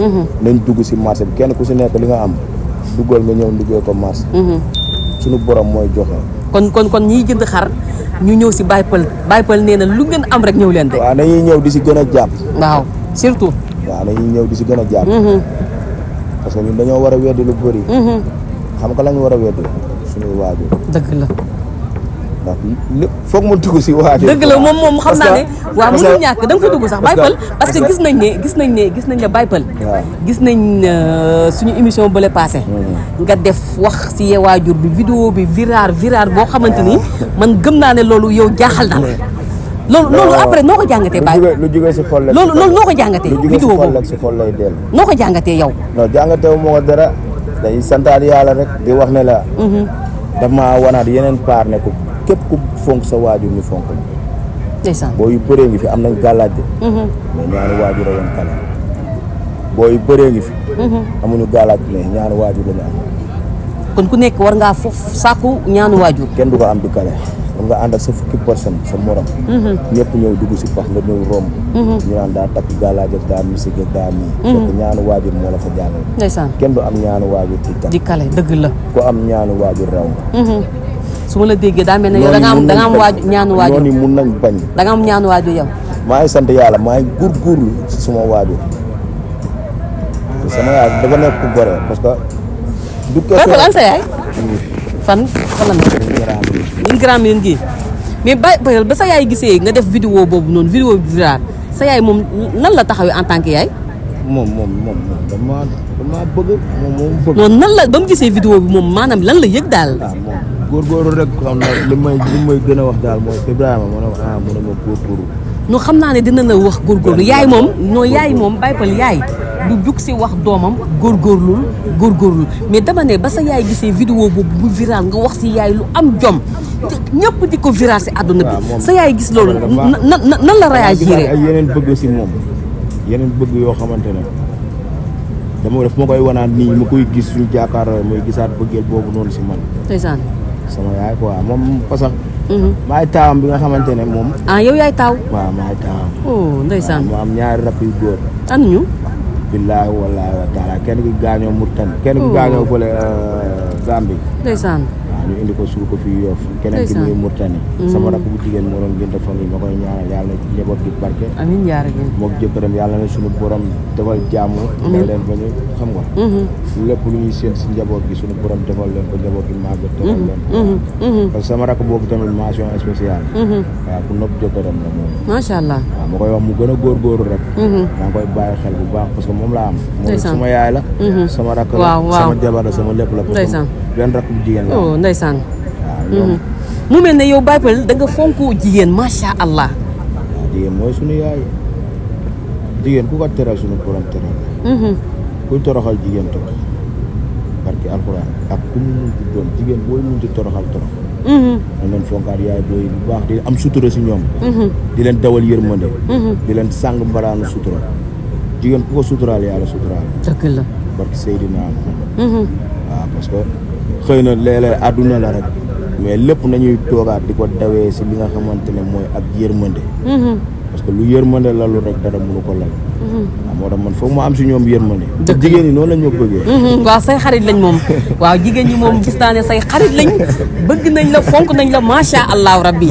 nañ dugg si marché bi kenn ku si nekk li nga am duggal nga ñëw liggéey ko marché. suñu borom mooy joxe. kon ñiy jënd xar ñu ñëw si Baye Peul nee na lu ngeen am rek ñëw leen de. waaw dañuy ñëw di si gën a jàpp. waaw surtout. waaw dañuy ñëw di si gën a jàpp. parce que ñun dañoo war a weddi lu bëri. xam nga la ñu war a weddi suñuy waajur. dëgg la. ndax lépp foog mu dugg si waajur. dëgg la moom xam naa ne. waaw mënul ñàkk da nga fa dugg sax Baye Peul parce que gis nañ ne Baye Peul. waaw gis nañ suñu émission bële passé. nga def wax si waajur bi vidéo bi viral boo xamante ni man gëm naa ne loolu yow jaaxal na la. loolu après noo ko jàngatee Baye. lu jógee si xol la. loolu noo ko jàngatee. vidéo boobu si xol lay dellu. noo ko jàngatee yow. non jàngateewu moo ko dara dañuy santaat yàlla rek di wax ne la. daf maa wanaat yeneen paar ne ko képp ku fonk sa waajur ñu fonk la. ndeysaan boo yu bëree ngi fi am nañ gàllaaj mais ñaari waajur a leen kale boo yu bëree ngi fi amuñu gàllaaj mais ñaari waajur la ñu am. kon ku nekk war ngaa foofu sàkku ñaanu waajur. kenn du ko am di kale war nga ànd ak sa fukki personne sa morom. ñëpp ñëw dugg si pax nga ñëw romb. ñu naan daa takk gàllaaj ak daa misig ak daa nii. fekk ñaanu waajur moo la fa jàllale. ndeysaan kenn du am ñaanu waajur di kale dëgg la. ku am ñaanu waajur raw nga. su ma la déggee daa mel ne yow da nga am waaju ñaanu waaju noonu mun nañ bañ da nga am ñaanu waaju yow maa ngi sant yàlla maa ngi góorgóorlu si suma waaju sama yaay dafa nekk ku gore parce que du question an sa yaay fan la nekk ñun grand yéen gi mais ba sa yaay gisee nga def vidéo boobu noonu vidéo bi viral sa yaay moom nan la taxawee en tant que yaay moom dama bëgg moom bëgg non nan la ba mu gisee vidéo bi moom maanaam lan la yëg daal moom góorgóorlu rek xam na li may gën a wax daal mooy Ibrahima mu ne ma góorgóorlu non xam naa ne dina la wax góorgóorlu yaay moom non yaay moom Baye Peul yaay du jug si wax doomam góorgóorlu mais dama ne ba sa yaay gisee vidéo boobu bu viral nga wax si yaay lu am jom ñëpp di ko viral si àdduna bi sa yaay gis loolu nan la réagir ay yeneen bëgg si moom yeneen bëgg yoo xamante ne dama def ma koy wanaan nii ma koy gis suñu jàkkaarloo muy gisaat bëggeel boobu noonu si man ndeysaan sama yaay quoi moom parce que maay taawam bi nga xamante ne moom yow yaay taaw waaw maay taawam oh ndeysaan mu am ñaari rab yu góor an ñu billaahi wallaahi wa taala kenn ki gaañoo Mauritanie kenn ki gaañoo fële Gambie ndeysaan waaw ñu indi ko suul ko fii Yoff keneen ki muy Mauritanie sama rakk bu jigéen moo doon gënte fan yi ma koy ñaanal yàlla na njaboot gi barke amiin yaa rabbi mook jëkkëram yàlla na suñu borom defal jàmm may leen ba ñu xam nga lépp lu ñuy séen si njaboot gi suñu borom defal leen ko njaboot gi màgg defal leen parce que sama rakk boobu tamit mention spéciale waaw ku nopp jëkkëram la moom macha allah waaw ma koy wax mu gën a góorgóorlu rek maa ngi koy bàyyi xel bu baax parce que moom laa am moom sama yaay la sama rakk la sama jabar la sama lépp la benn rakk bu jigéen la ndeysaan waaw mu mel ne yow Baye Peul da nga fonk jigéen macha allah waaw jigéen mooy suñu yaay jigéen ku ko teral suñu borom teral kuy toroxal jigéen torox barki alxuraan ak ku mu munti doon jigéen booy munti toroxal torox dañ leen fonkaat yaay booy bu baax di am sutura si ñoom di leen dawal yërmande di leen sàng mbaraanu sutura jigéen ku ko suturaal yàlla suturaal dëgg la barki Seydina waaw parce que xëy na léeg-léeg àdduna la rek mais lépp nañuy toogaat di ko dawee si li nga xamante ne mooy ak yërmande parce que lu yërmande lalu rek dara mënu ko lal waaw moo tax man foog ma am si ñoom yërmande te jigéen ñi noonu lañ ma bëggee waaw say xarit lañ moom waaw jigéen ñi moom gis naa ne say xarit lañ bëgg nañ la fonk nañ la macha allahu rabbi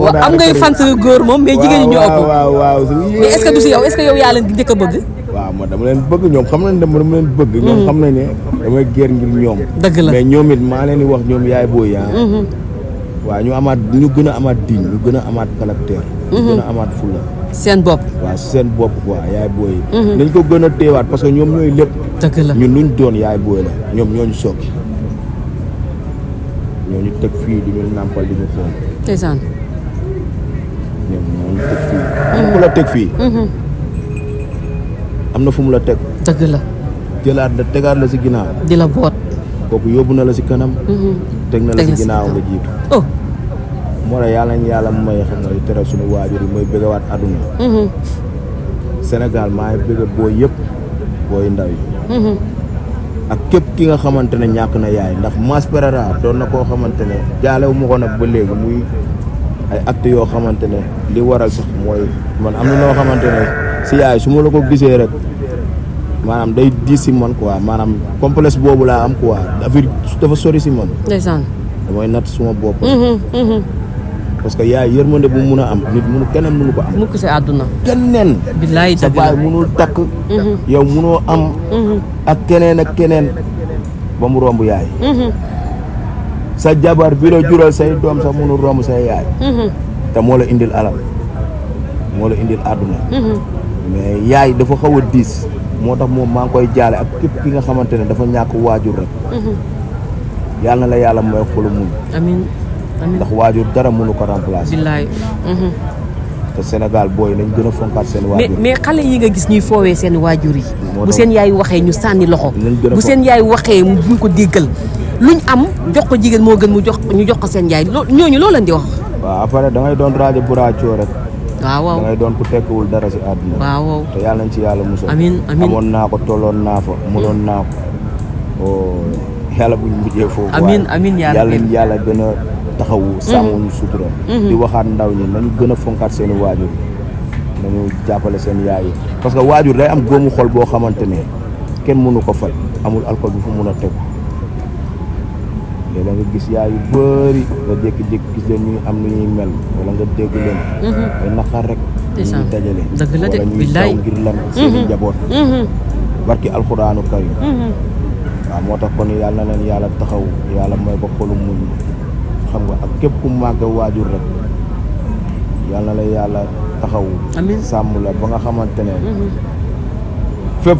waaw am ngay fan sa góor moom mais jigéen ñi ñoo ëpp waaw mais est-ce que du si yow est-ce que yow yaa leen njëkk a bëgg waaw man dama leen bëgg ñoom xam nañ dama leen bëgg ñoom xam nañ ne damay géer ngir ñoom dëgg la mais ñoom it maa leen di wax ñoom yaay booy waaw ñu gën a amaat digne ñu gën a amaat caractère ñu gën a amaat fulla seen bopp waaw seen bopp quoi yaay booy nañ ko gën a teewaat parce que ñoom ñooy lépp dëgg la ñun luñ doon yaay booy la ñoom ñooñu sokki ñooñu teg fii di ñu nàmpal di ñu foon ndeysaan ñoom ñooñu teg fii ku la teg fii am na fu mu la teg dëgg la jëlaat la tegaat la si ginnaaw di la boot kooku yóbbu na la si kanam teg na la si ginnaaw nga jiitu oh moo tax yàlla ñu yàlla may xam nga teral suñu waajur yi mooy bëggawaat àdduna Sénégal maa ngi bëgg booy yëpp booy ndaw yi ak képp ki nga xamante ne ñàkk na yaay ndax Mass Pereira doon na koo xamante ne jaalewu ma ko nag ba léegi muy ay actes yoo xamante ne li waral sax mooy man am na loo xamante ne si yaay su ma la ko gisee rek maanaam day diis si man quoi maanaam complexe boobu laa am quoi affaire dafa sori si man ndeysaan damay natt suma bopp parce que yaay yërmande bu mun a am nit keneen mënu ko am mukk si àdduna keneen billaay sa baay mënul takk yow mënoo am ak keneen ba mu romb yaay sa jabar bi la jural say doom sax mënul romb say yaay te moo la indil alal moo la indil àdduna mais yaay dafa xaw a diis moo tax moom maa ngi koy jaale ak képp ki nga xamante ne dafa ñàkk waajur rek yàlla na la yàlla may xolu muñ amiin amiin ndax waajur dara mënu ko remplacer billaay te Sénégal booy nañ gën a fonkaat seen waajur mais xale yi nga gis ñuy foowee seen waajur yi bu seen yaay waxee ñu sànni loxo bu seen yaay waxee buñ ko déggal luñ am jox ko jigéen moo gën ñu jox ko seen yaay ñooñu loo leen di wax waaw après da ngay doon rajo buraacoo rek waaw da ngay doon ku tekkiwul dara si àdduna waaw te yàlla nañ ci yàlla musal amiin amoon naa ko tolloon naa fa mënoon naa ko yàlla buñ mujjee foofu amiin yàlla gën a taxawu sàmmuñu sutura di waxaat ndaw ñi nañu gën a fonkaat seen i waajur nañu jàppale seen yaay yi parce que waajur day am góomu xol boo xamante ne kenn mënu ko faj amul alcool bi fu mun a teg léeg nga gis yaay yu bëri nga jékki-jékki gis leen ñuy am lu ñuy mel wala nga dégg leen ay naqar rek ñuy dajale dëgg la de wala ñuy billaay daw ngir lan seeni njaboot barki alxuraanu karim waaw moo tax kon yàlla na leen yàlla taxaw yàlla mooy ko xolu muñ xam nga ak képp ku màgg waajur rek yàlla na la yàlla taxaw sàmm la ba nga xamante ne fépp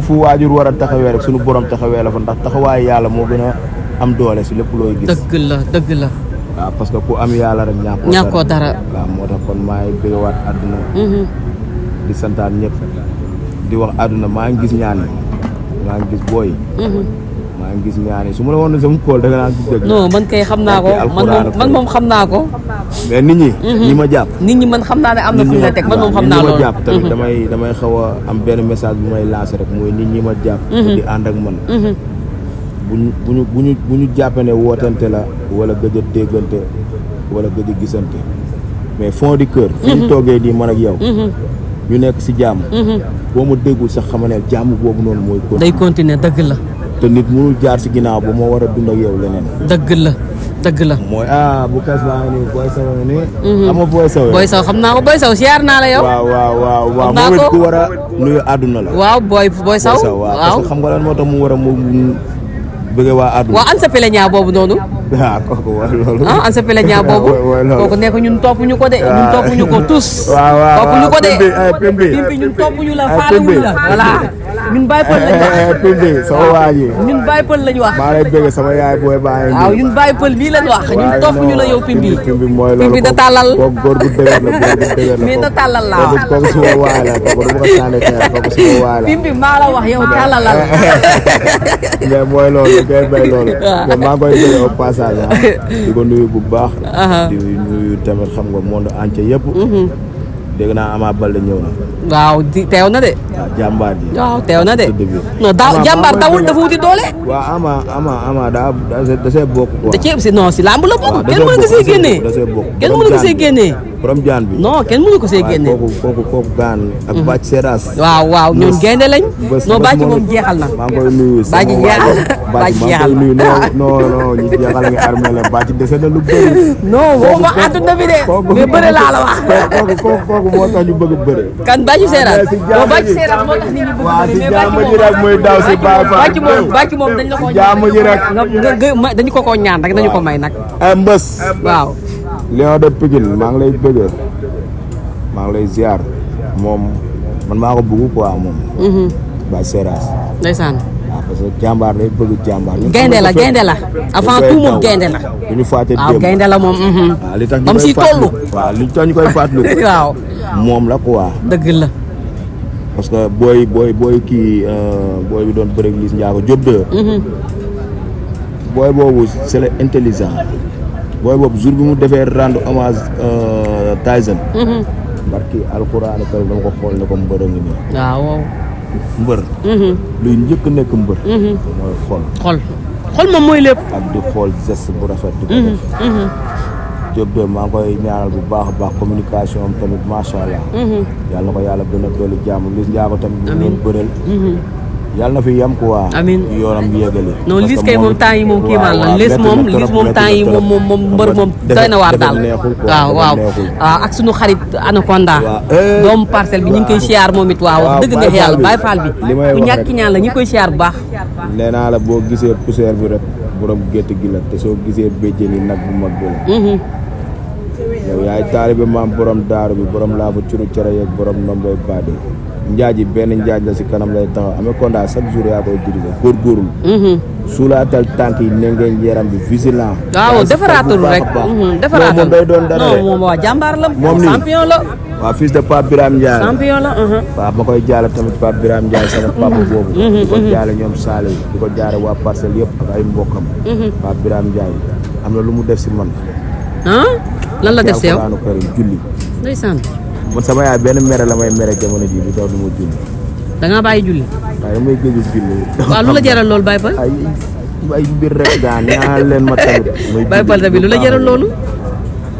fu waajur war a taxawee rek suñu borom taxawee la fa ndax taxawaay yàlla moo gën a am doole si lépp looy gis dëgg la waaw parce que ku am yàlla rek ñàkkoo dara waaw moo tax kon maa ngi bëggewaat àdduna di santaan ñëpp di wax àdduna maa ngi gis ñaan yi maa ngi gis booy maa ngi gis ñaan yi su ma la woon sama kóol da nga naan gis dëgg non man kay xam naa ko man moom xam naa ko mais nit ñi ñi ma jàpp nit ñi man xam naa ne am na fu ñu la teg man moom xam naa loolu ñi ma jàpp tamit damay xaw a am benn message bu may lancer rek mooy nit ñi ma jàpp di ànd ak man bu ñu jàppee ne wootante la wala gëj a déggante wala gëj a gisante mais fond du cœur fi ñu toogee nii man ak yow ñu nekk si jàmm boo ma déggul sax xama ne jàmm boobu noonu mooy day continuer dëgg la te nit mënul jaar si ginnaaw ba moo war a dund ak yow leneen dëgg la mooy bu kees baa ngi nii booy saw nii xam nga booy saw xam naa ko booy saw siyaar naa la yow waaw moom it ku war a nuyu àdduna la waaw booy saw waaw parce que xam nga lan moo tax mu war a mu bëggee waa àdduna waaw an sa peleñaa boobu noonu waaw kooku mooy loolu an sa peleñaa boobu kooku nekk ñun toppuñu ko de ñun toppuñu ko tous toppuñu ko de pimpi ñun toppuñu la faalewuñu la voilà ñun Baye Peul lañu wax pimpi sama waa ji ñun Baye Peul lañu wax maa lay bëgg sama yaay booy bàyyi waaw ñun Baye Peul bii lañu wax ñun toppuñu la yow pimpi mooy loolu pimpi da tàllal kooku góor gu dëgër la mais da tàllal laa wax kooku suma waay la kooku dama ko sànni xeer kooku suma waay la pimpi maa la wax yow tàllalal mais mooy loolu ngay bay loolu te maa ngi koy bëgg au passage di ko nuyu bu baax di nuyu tamit xam nga monde entier yëpp dégg naa Ama Baldé ñëw na waaw teew na de waaw jàmbaar ji waaw teew na de non daaw jàmbaar dawul dafa wuti doole waaw ama da see bokk quoi da cee si non si lamb la bokk kenn mënu ko see génnee da see bokk kenn mënu ko see génnee borom jaan bi non kenn mënu ko see génnee kooku gaan ak bàcc seeraas waaw ñoom gaynde lañ non bàcc moom jeexal na maa ngi koy nuyu bàcc jeexal bàcc jeexal non ñi jeexal nga armée la bàcc dese na lu bëri non waxuma àdduna bi de mais bëre laa la wax kooku moo tax ñu bëgg bëre kan bàcc seeraas non bàcc seeraas moo tax nit ñi bëgg waaw si jàmm ji rek muy daw si Baye Fall bàcc moom dañ la ko jàmm ji rek dañu ko ñaan rek dañu ko may nag mbës waaw Lion de Pikine maa ngi lay bëggee maa ngi lay ziar moom man maa ko bëgg quoi moom Baye Seras ndeysaan waaw parce que jàmbaar day bëgg jàmbaar gaynde la avant tout moom gaynde la du ñu fàtte waaw gaynde la moom waaw li tax bam si tollu waaw li tax ñu koy fàttali waaw moom la quoi dëgg la parce que booy kii booy bi doon bëre Liss Ndiago Diop 2 booy boobu c'est l'intelligent booy boobu jour bi mu defee rendre hommage Tyson barki alxuraan kër dama ko xool ne ko mbër a ngi nii waaw mbër luy njëkk nekk mbër mooy xol moom mooy lépp ak di xool geste bu rafet di ko def Diop 2 maa ngi koy ñaanal bu baax a baax communication am tamit macha allah yàlla na ko yàlla gën a dolli jàmm Liss Ndiago tamit bu doon bëreel yàlla na fi yam quoi amiin yoonam yéegali non Liss kay moom temps yi moom kii maan la Liss moom temps yi moom mbër moom doy na waar daal waaw ak sunu xarit Anaconda doomu parcelle bi ñu ngi koy siyaar moom it waaw wax dëgg neex yàlla Baye Fall bi ku ñàkk ñaan la ñu koy siyaar bu baax nee naa la boo gisee poussière bi rek borom gétt gi la te soo gisee béjjén yi nag bu mag bi la yow yaay taalibe maam borom daaru bi borom laa ba curu cere yeeg borom ndomboy baade njaaj yi benn njaaj la si kanam lay taxaw Anaconda chaque jour yaa koy dirigé góorgóorlu suulaatal tànk yi ne ngeen yaram bi vigilant waaw defaraatul rek defaraatul moom day doon dara non moom waa jàmbaar la moom nii champion la waaw fils de Pape Birame Ndiaye champion la waaw ma koy jaale tamit Pape Birame Ndiaye sama papa boobu di ko jaale ñoom Saliou di ko jaale waa parcelle yëpp ak ay mbokkam Pape Birame Ndiaye am na lu mu def si man lan la def si yow julli ndeysaan man sama yaay benn mere la may mere jamono ji bi taw du ma julli da ngaa bàyyi julli waaye damay gëj a julli waaw lu la jaral loolu Baye Peul ay mbir rek gaan ñaan leen ma tamit Baye Peul tamit lu la jaral loolu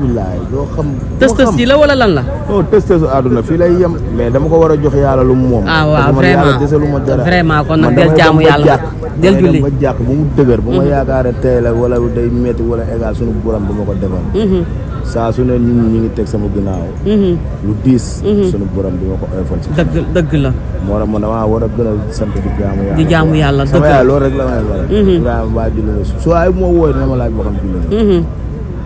billaay doo xam. tës yi la wala lan la. non tës àdduna fii lay yem mais dama ko war a jox yàlla lu mu moom. ah waaw vraiment desalu ma dara. vraiment kon nag del jaamu yàlla del julli ba jàkk bu mu dëgër. bu ma yaakaaree tey la wala day métti wala égal suñu borom du ma ko defal. saa su ne nit ñi ngi teg sama ginnaaw. lu diis. suñu borom di ma ko oyofal si. dëgg la. moo tax man damaa war a gën a sant di jaamu yàlla. di jaamu yàlla dëgg sama yaay loolu rek la may war. Ibrahima waa julli nga su ay moo wooy dina ma laaj boo xam julli nga.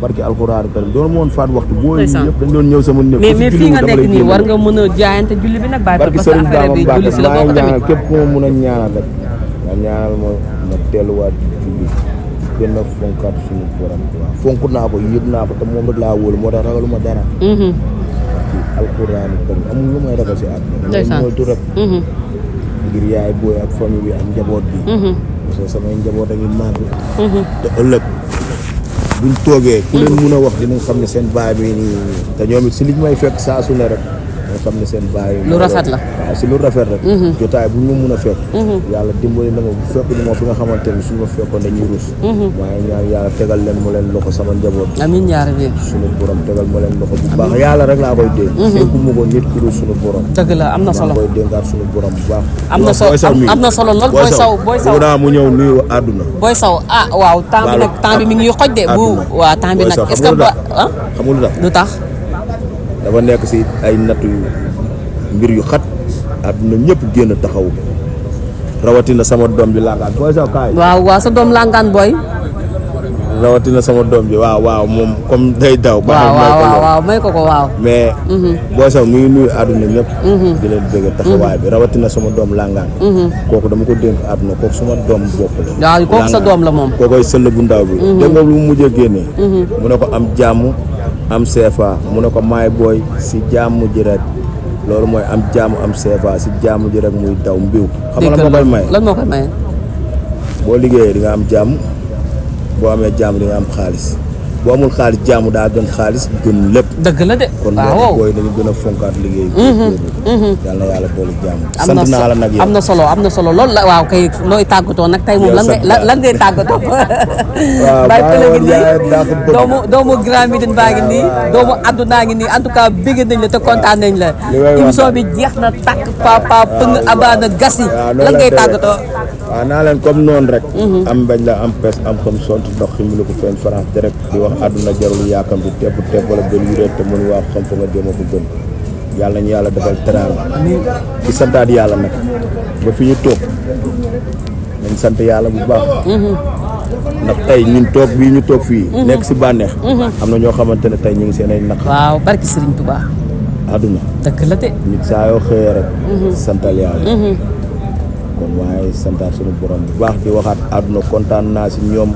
barki alxuraan karim doon ma woon faat waxtu. boo yëpp dañ doon ñëw sama néeg. mais fii nga nekk nii war nga mën a jaayante julli bi nag. barki Sëriñ Bamba Mbàkke maa ngi ñaanal képp ku ma mën a ñaanal rek. nga ñaanal ma delluwaat julli gën a fonkaat suñu borom. waaw fonk naa ko yëg naa ko te moom rek laa wóolu moo tax ragaluma dara. alxuraan karim amul lu may ragal si àdduna. ndeysaan mooy tu rek. ngir yaay booy ak famille bi ak njaboot bi. parce que samay njaboot a ngi màgg. te ëllëg buñ toogee ku leen mun a wax dinañ xam ne seen baay bi nii te ñoom it si liñ may fekk saa su ne rek nga xam ne seen baay lu rafet la waaw si lu rafet rek jotaay bu ñu mun a fekk yàlla dimbali na ma bu fekk ñu ma fi nga xamante ne suñu ma fekkoon dañuy rus waaye ñaan yàlla tegal leen mu leen loxo sama njaboot amiin yaa rabbi suñu borom tegal ma leen loxo bu baax yàlla rek laa koy dénk dénku ma ko nit ku dul suñu borom dëgg la am na solo maa koy dénkaat suñu borom bu baax am na solo lool booy saw naa mu ñëw nuyu àdduna booy saw ah waaw temps bi mi ngi xoj de bu waaw temps bi nag est-ce que xamul lu tax dafa nekk si ay nattu mbir yu xat àdduna ñëpp génn taxaw rawatina sama doom bi langaan booy saw kaay waaw sa doom langaan booy rawatina sama doom bi waaw moom comme day daw waaw may ko waaw mais booy saw mi ngi nuyu àdduna ñëpp di leen bëgg taxawaay bi rawatina sama doom langaan kooku dama ko dénk àdduna kooku sama doom bopp la waaw kooku sa doom la moom kookoy sëll bu ndaw bi dégg nga lu mu mujjee génnee mu ne ko am jàmm am CFA mu ne ko maay booy si jàmm ji rek loolu mooy am jàmm am CFA si jàmm ji rek muy daw mbiw xam nga lan moo koy maye lan moo koy maye boo liggéeyee di nga am jàmm boo amee jàmm di nga am xaalis boo amul xaalis jàmm daa gën xaalis gën lépp dëgg la de kon loolu booy dañu gën a fonkaat liggéey yàlla na yàlla boole jàmm sant naa la nag yow am na solo loolu la waaw kay looy tàggatoo nag tey moom lan ngay tàggatoo Baye Pël ngi nii doomu Grand Médine baa ngi nii doomu àdduna ngi nii en tout cas bëgg nañ la te kontaan nañ la émission bi jeex na tàkk papa pëng abaana gas yi lan ngay tàggatoo waaw naa leen comme noonu rek am bañ la am pes am comme sont ndox xi mu la ko feeñ France direct di wax àdduna jarul yaakam bi tepp wala gën yuréet te mënu waa xam fa nga déma ko gën yàlla ñu yàlla defal teraanga di santaat yàlla nag ba fi ñu toog nañ sant yàlla bu baax ndax tey ñun toog bii ñu toog fii nekk si bànneex am na ñoo xamante ne tey ñu ngi seen ay naq waaw barki Serigne Touba àdduna dëgg la de nit saa yoo xëyee rek santal yàlla kon waaye santaat suñu borom bu baax di waxaat àdduna kontaan naa si ñoom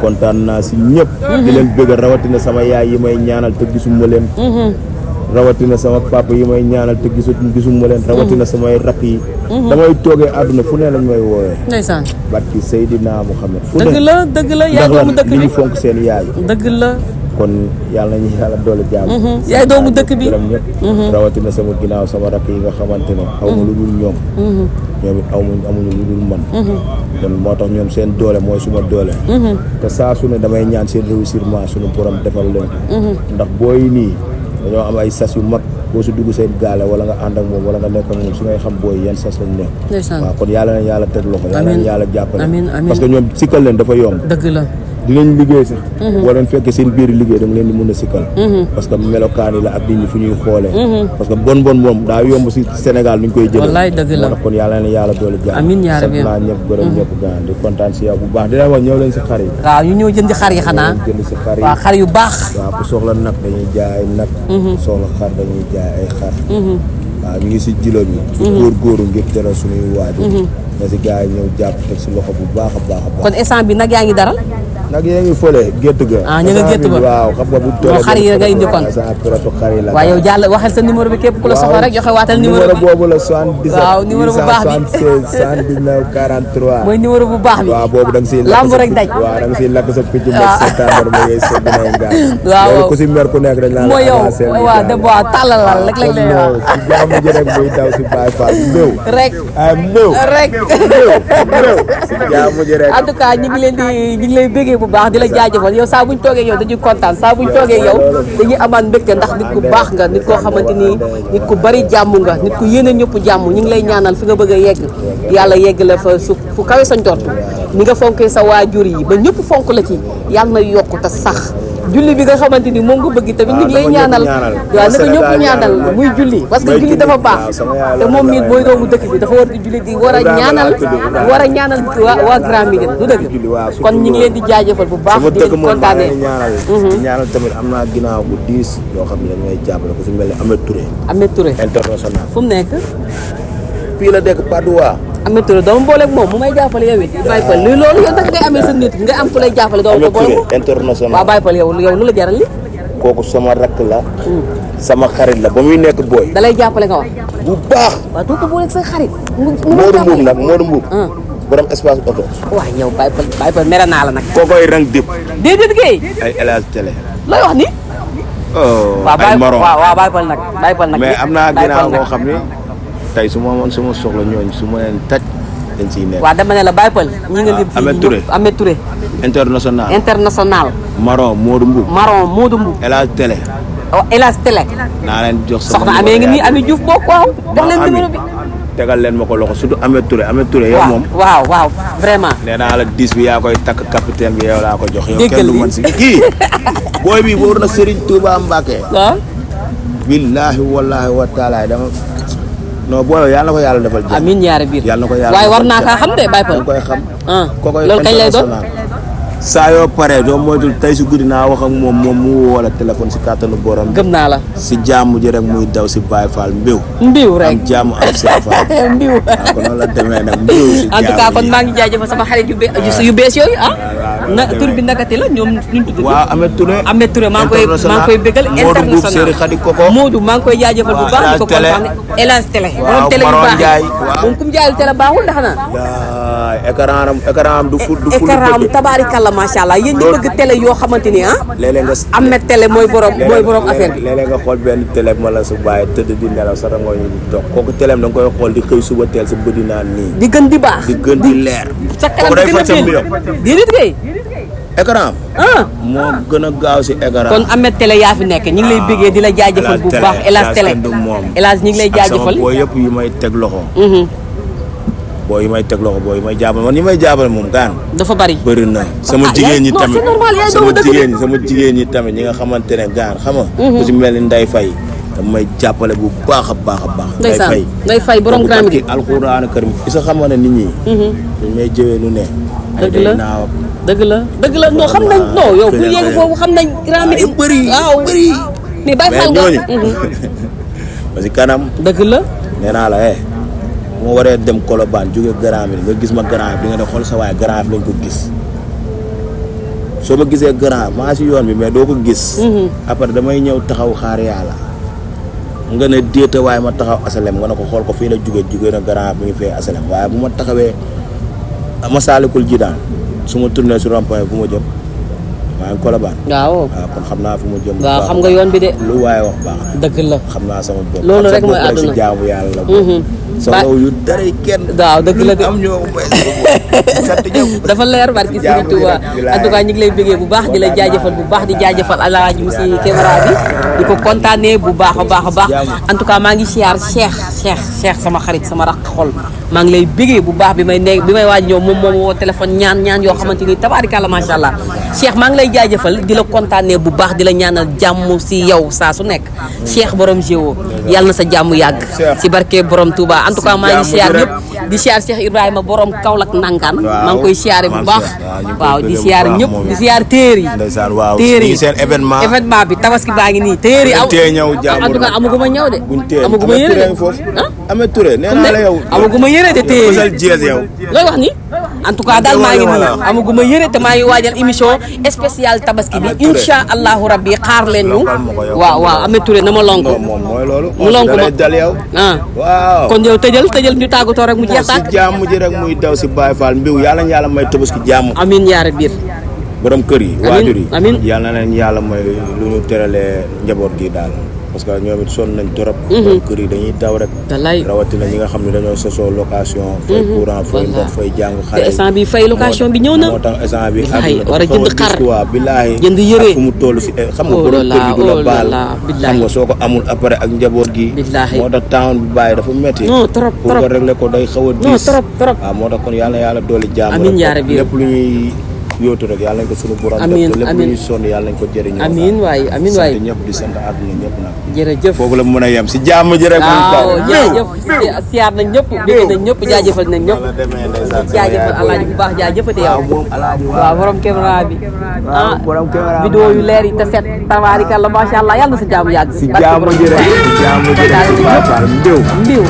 kontaan naa si ñëpp di leen bëgg rawatina sama yaay yi may ñaanal te gisuma leen rawatina sama papa yi may ñaanal te gisuma leen rawatina samay rakk yi damay toogee àdduna fu ne lañ may woowee ndeysaan barki Seydina Muhammad fu ne dëgg la yaay doomu dëkk bi ñu fonk seen yaay dëgg la kon yàlla nañu yàlla doole jàmm yaay doomu dëkk bi ñëpp rawatina sama ginnaaw sama rakk yi nga xamante ne aw ma lu dul ñoom ñoom it amuñu lu dul man kon moo tax ñoom seen doole mooy suma doole te saa su ne damay ñaan seen réussirement suñu borom defal leen ndax booy nii dañoo am ay sas yu mag boo si dugg seen gaale wala nga ànd ak moom wala nga nekk ak moom su ngay xam booy yan sas lañ nekk waaw kon yàlla na yàlla teg loxo yàlla na yàlla jàppale parce que ñoom sikkal leen dafa yomb dëgg la dinañ liggéey sax boo leen fekkee seen biir liggéey da nga leen di mën a sikkal parce que melokaan yi la ak nit ñi fu ñuy xoolee parce que bon moom daa yomb si Sénégal nuñ koy jëlee wallaay dëgg la moo tax kon yàlla na yàlla doole jàmm amiin yaa rabbi sant naa ñëpp gërëm ñëpp gaan di kontaan si yow bu baax di leen wax ñëw leen si xar yi waaw ñu ñëw jënd xar yi xanaa jënd si xar yi waaw xar yu baax waaw ku soxla nag dañuy jaay nag soxla xar dañuy jaay ay xar waaw ñu ngi si jilo bi góorgóoru ngir teral suñuy waajur na si gars yi ñëw jàpp teg si loxo bu baax a baax a baax kon instant bi nag yaa ngi daral nag yaa ngi fële gétt ga ñu nga gétt ba waaw xam nga bu moo xar yi nga indi kon sa piratu xar yi la waaw yow jàll waxal sa numéro bi képp ku la soxla rek joxe waatal numéro bi boobu la 77 waaw numéro bu baax bi 876 79 43 mooy numéro bu baax bi waaw boobu da nga siy lamb rek daj waaw da nga siy lakk sa picc ba septembre ma ngay sedd nay ngaan waaw ku si mer ku nekk dañ laa mooy yow waaw dem waaw tàllalal rek lañ lay wax si jàmm ji rek muy daw si Baye Fall mbéw rek ay mbéw rek mbéw si jàmm ji rek en tout cas ñu ngi leen di ñu ngi lay bëggee bëggee bu baax di la jaajëfal yow saa buñ toogee yow dañuy kontaan saa buñ toogee yow dañuy amaat mbégte ndax nit ku baax nga nit koo xamante ni nit ku bari jàmm nga nit ku yéene ñëpp jàmm ñu ngi lay ñaanal fi nga bëgg a yegg yàlla yegg la fa fu kawe sa njort ni nga fonkee sa waajur yi ba ñëpp fonk la ci yàlla na yokku te sax julli bi nga xamante ni moom nga bëgg tamit ñu ngi lay ñaanal waaw na ko ñëpp ñaanal muy julli parce que julli dafa baax te moom nit mooy doomu dëkk bi dafa war di julli di war a ñaanal waa Grand Médine du dëgg kon ñu ngi leen di jaajëfal bu baax di leen kontaanee ñaanal tamit am naa ginnaaw bu diis yoo xam ne dañ may jàppale ko su mel ne Ahmed Touré international fu mu nekk fii la dëkk Padoua Ahmed Touré dama booleeg moom mu may jàppale yow it Baye Fall li loolu yow naka ngay amee sa nit nga am ku lay jàppale doo ko boole international waaw Baye Fall yow lu la jaral li kooku sama rakk la sama xarit la ba muy nekk booy da lay jàppale nga wax bu baax waaw doo ko booleeg sa xarit Modou Mbuub borom espace auto waaw yow Baye Fall mere naa la nag kookoy rang dip déedéet Guèye ay élage télé looy wax ni ay morom waaw Baye Fall nag mais am naa ginnaaw koo xam ne tey su ma amoon suma soxla ñooñ su ma leen taj dañ siy nekk waaw dama ne la Baye Fall ñi nga lim fii Ahmed Touré international Maron Modou Mbuub Elage Télé Elage Télé naa leen jox soxna amee ngi nii Ami Diouf bokk waaw jox leen numéro bi tegal leen ma ko loxo surtout Ahmed Touré yow moom waaw vraiment nee naa la 10 bi yaa koy takk capitaine bi yow laa ko jox yow déggal kenn du man si kii booy bi wóor na Serigne Touba Mbacké waaw billaahi wallaahi wa taala dama non booy yàlla na ko yàlla defal jàmm amiin ñaari biir yàlla na ko yàlla waaye war naa kaa xam de Baye Fall koy xam kokoy loolu kañ lay doon saa yoo paree doo moytul tey si guddi naa wax ak moom mu woo la téléphone si kàttanu borom gëm naa la si jàmm ji rek muy daw si Baye Fall mbiw rek am jàmm am Cheikh Fall mbiw kon noonu la demee nag mbiw si en tout cas kon maa ngi jaajëfal sama xarit yu bees yooyu na tur bi nakati la ñoom ñu tudd waaw Ahmed Touré maa ngi koy bégal international Modou maa ngi koy jaajëfal bu baax di ko kontaan Elage Télé borom télé yu baax moom kum jaayul télé baaxul ndax na écran am du ful écran am tabaarikàlla macha allah yéen ñi bëgg télé yoo xamante ni léeg-léeg nga Ahmed Télé mooy borom affaire bi léeg-léeg nga xool benn télé ma la su bàyyi tëdd di nelaw sa rangoo ñu toog kooku télé da nga koy xool di xëy suba teel sa bëdi naan nii di gën di baax di gën di leer sa kanam di gën a biir déedéet kay écran moo gën a gaaw si écran kon Ahmed Télé yaa fi nekk ñu ngi lay bëggee di la jaajëfal bu baax Elage Télé Elage ñu ngi lay jaajëfal boo yëpp yu may teg loxo boo yi may teg loxo boo yi may jaabal man yi may jaabal moom gaan dafa bari na sama jigéen ñi tamit sama jigéen ñi tamit ñi nga xamante ne gaan xam nga ku si mel ni Ndeye Faye dama may jàppale bu baax a baax Ndeye Faye borom Grand Médine alxuraan karim isa xam ne nit ñi dañ may jëwee lu ne dëgg la non xam nañ non yow bu yegg foofu xam nañ Grand Médine bëri mais Baye Fall nga parce que kanam dëgg la nee naa la moo waree dem Colobane jóge Grand Médine nga gis ma Grand bi nga ne xool sa waaye Grand lañ ko gis soo ma gisee Grand maa si yoon bi mais doo ko gis après damay ñëw taxaw xaar yàlla nga ne déeta waaye ma taxaw asalem nga ne ko xool ko fii la jóge na Grand bi ngi fee asalem waaye bu ma taxawee Massalikul Jinaan su ma tourné sur rond-point fu ma jëm maa ngi Colobane waaw kon xam naa fu ma jëm waaw xam nga yoon bi de lu waaye wax baax dëgg la xam naa sama bopp loolu rek mooy àdduna si jaamu yàlla la soxla yu dara kenn waaw dëgg la de am ñoo may sant ñëpp dafa leer barki Sëriñ Tuubaa en tout cas ñu ngi lay bëggee bu baax di la jaajëfal bu baax di jaajëfal alaaji mu si caméra bi di ko kontaanee bu baax a baax en tout cas maa ngi siyaar Cheikh sama xarit sama rakk xol maa ngi lay bëggee bu baax bi may waaj ñëw moom woo téléphone ñaan yoo xamante ni tabaarikàlla macha allah Cheikh maa ngi lay jaajëfal di la kontaanee bu baax di la ñaanal jàmm si yow saa su nekk Cheikh borom géo yàlla na sa jàmm yàgg si barke borom Touba en tout cas maa ngi siyaar ñëpp di siyaar Cheikh Ibrahima borom Kaolack nangaan maa ngi koy siyaare bu baax waaw di siyaar ñëpp di siyaar téer yi seen événement bi tabaski baa ngi nii téer yi en tout cas amaguma ñëw de amaguma yëre de Ahmed Touré nee naa la yow amaguma yëre de téer yi yow looy wax ni en tout cas daal maa ngi nii amaguma yëre te maa ngi waajal émission spéciale tabaski bi insha allahu rabbi xaar leen ñu waaw Ahmed Touré na ma lonko mooy loolu mu lonko ma dal yow waaw kon yow tëjal ñu tàggatoo rek mu jeex tàkk si jàmm ji rek muy daw si Baye Fall mbiw yàlla may tabaski jàmm amiin yaara biir borom kër yi waajur yi amiin yàlla na leen yàlla may lu ñu teralee njaboot gi daal parce que ñoom it sonn nañ trop. kër yi dañuy daw rek. rawatina ñi nga xam ne dañoo sosoo location. fay courant fay ndox fay jàng xale. te instant bi fay location bi ñëw na. moo tax instant bi war a jënd xar billaahi jënd yëre fu mu toll si xam nga borom kër gi du la baal xam nga soo ko amul après ak njaboot gi. moo tax temps bi bàyyi dafa metti. non trop pour nga régler ko day xaw a diis. non trop waaw moo tax kon yàlla dooli jàmm. amiin yaa rabbi lépp lu ñuy yóotu rek yàlla nañ ko sunu borom. amiin lépp lu ñuy sonn yàlla nañ ko jëriñoo. amiin waay sant ñëpp di sant àdduna ñëpp nag. jërëjëf foofu la mën a yem si jàmm ji rek. waaw jaajëf siyaar nañ ñëpp bëgg nañ ñëpp jaajëfal nañ ñëpp. jaajëfal alaaji bu baax jaajëfate yow. waaw borom caméra bi. borom caméra bi vidéo yu leer yi te set tabaarikàlla macha allah yàlla na sa jaamu yàgg. si jàmm ji rek si jàmm ji rek. mbiw